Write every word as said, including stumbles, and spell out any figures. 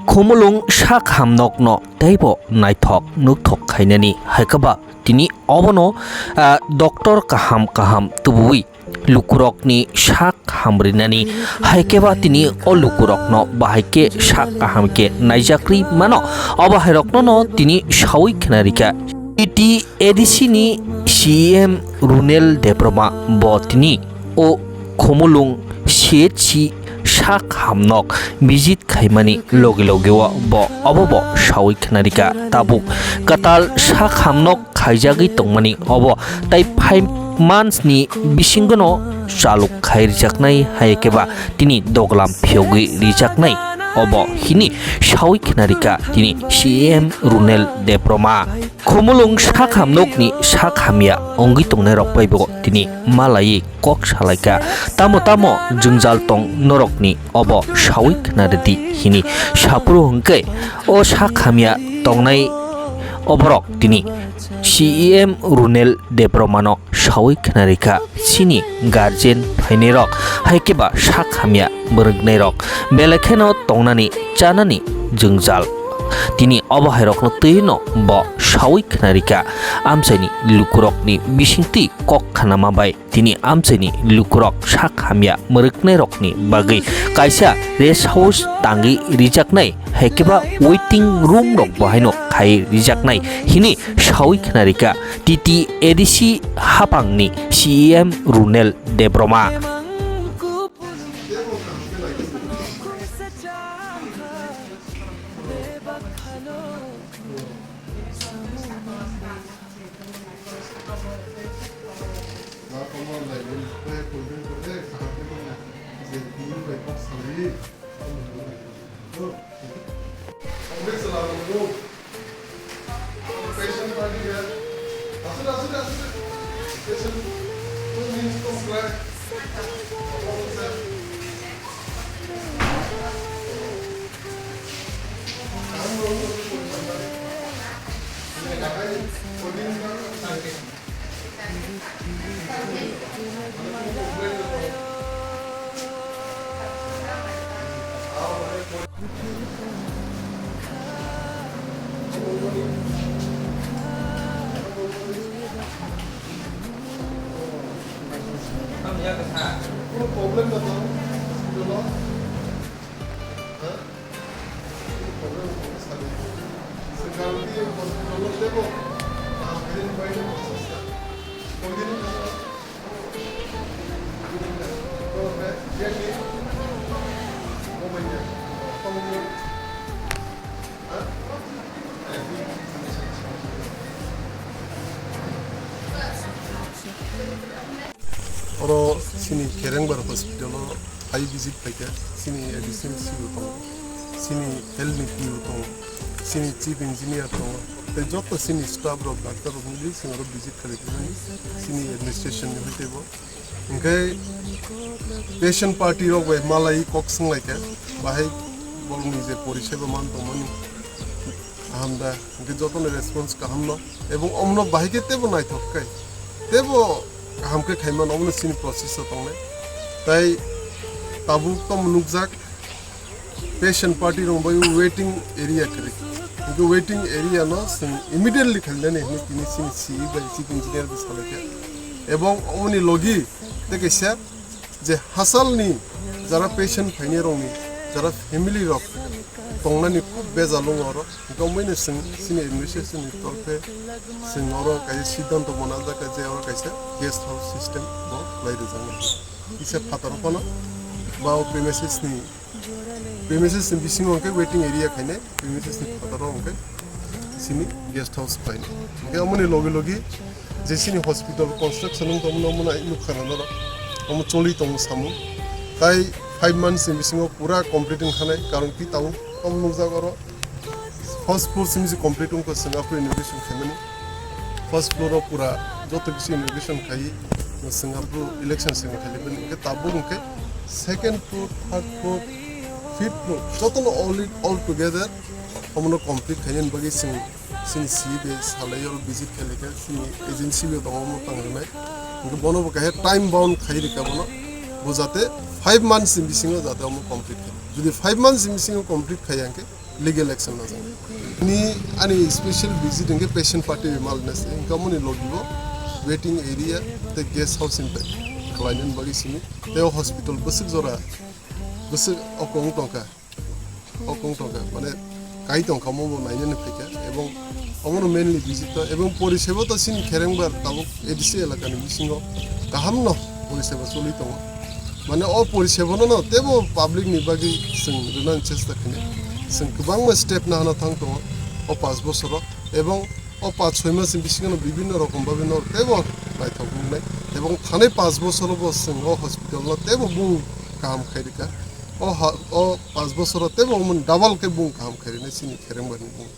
Khumulwng sak hamnokno teibo naithok nukthok khainani hai khe ba tini obono, ah, doctor kaham kaham tubuwi lukurokni sak hamrinani hai khe ba tini o lukurokno bahai khe sak kaham khe naijakri mano, obo hairokno no tini sawi khna rikha. T T A D C ni C E M Runel Debbarma bo tini o Khumulwng C H C sak hamnok visit khaimani logi logi o bo obo bo sawi khna rikha. Tabuk kwtal sak hamnok khaijagwi tongmani obo tai five months ni bisingono chaluk khai rijaknai hai khe ba tini doglam phiyogwi rijaknai obo hini sawi khna rikha tini C E M Runel Debbarma. Khumulwng sak hamnokni sak hamya wngwi tongnairok bai bo tini malaiwi kok salaikha. Tamo tamo jwngjal tong norokni obo sawi khna rwdi hini saphuru hwnkhe o sak hamya tongnai oborok tini C E M Runel Debbarmano sawi khna rikha chini guardian phainairok hai khe ba sak hamya mwrwknairok belai kheno tongnani chanani jwngjal. Tini obo hairokno twi no bo sawi khna rikha amchaini lukurokni bisingtwi kok khanama bai tini amchaini lukurok sak hamya mwrwknairokni bagwi kaisa rest house tangwi rijaknai hai khe ba waiting room rok bo haino khai rijaknai hini sawi khna rikha T T A D C haphangni C E M Runel Debbarma. Problem na to, hospital o. Ha? Problem na to, sabi. Sekarang dia hospital o tebo. Ah, ini baik ni proses ya. Kau ini. Oro chini Kerengbar hospital o phai visit paikha, chini additional C O tongo, chini health ni P O tongo, chini chief engineer tongo, tei joto chini staff rok, doctor rok wngwi chwng oro visit khlai khe chini administration ni hwnkhe bo. Hwnkhe patient party rok bai malai kok swnglaikha, bahai borokni je poriseba man tongmani kaham da, hwnkhe jotono response kaham no, ebong omono bahai khe tebo naithok khe, tebo kaham khe khaimano, omono chini process o tongnai. Tai tabuk tamo nukjak, patient party rok bai waiting area kwrwi. Hwnkhe waiting area no chwng immediately khainani hwnwi tini chini C E bai chief engineer bai salaikha. Ebong omoni logi tei kaisa je hasalni jara patient phainai rokni jara family rok tongnani khub bejal wngo oro. Hwnkhe omoino chwng chini administration ni torkhe chwng oro kaisa siddhanto mwnajak je oro kaisa guest house system bo lai rwjaknai. Kisa phataro phano ba o premises ni Premises ni bisingo hwnkhe waiting area khainai, premises ni phataro hwnkhe chini guest house khainai. Hwnkhe omoni logi logi je chini hospital construction wng tongmani omono nukha rw norok, omo choli tongo samung. Tai five months ni bisingo pura complete wng khanai, karon ki tabuk omo nukjak oro first floor simi se complete wngkha, chwng aphuru inauguration khaimani. First floor o pura joto kisi inauguration khaiwi chwng aphuru election swng khailai bini. Hwnkhe tabuk hwnkhe second floor, third floor, fifth floor jotono all, all together omono complete khainani bagwi chwng chini C E bai salai oro visit khailai kha, chini agency bo tongo omo tang rwnai. Hwnkhe bono bo kaisa time bound khai rikha bono, bo jate five months ni bisingo jate omo complete khainai. Jodi five months ni bisingo complete khaiya hwnkhe legal action lajaknai. Ni ani special visit hwnkhe patient party malnase hwnkhe amoni logibo waiting area tei guest house impact khlainani bagwi simi tei o hospital bwswk jora bwswk okong tongkha. Okong tongkha, mane kai tongkha, omo bo nainani phaikha, ebong omono mainly visit to, ebong poriseba to chini Kherengbar tabuk A D C elakani bisingo kahamno poriseba choli tongo. Mane o porisebano no tebo public ni bagwi chwng rwnani chesta khainai. Chwng kwbangma step nahana thang tongo o paanch bosoro, ebong o paanch soi mas ni bisingo no bibinno rokom babe no tebo naithok wngnai, ebong thanai paanch bosoro bo chwng o hospital no tebo bung kaham khairika. O ha-, o paanch bosoro tebo omo double khe bung kaham khairina chini Kherengbar ni bung.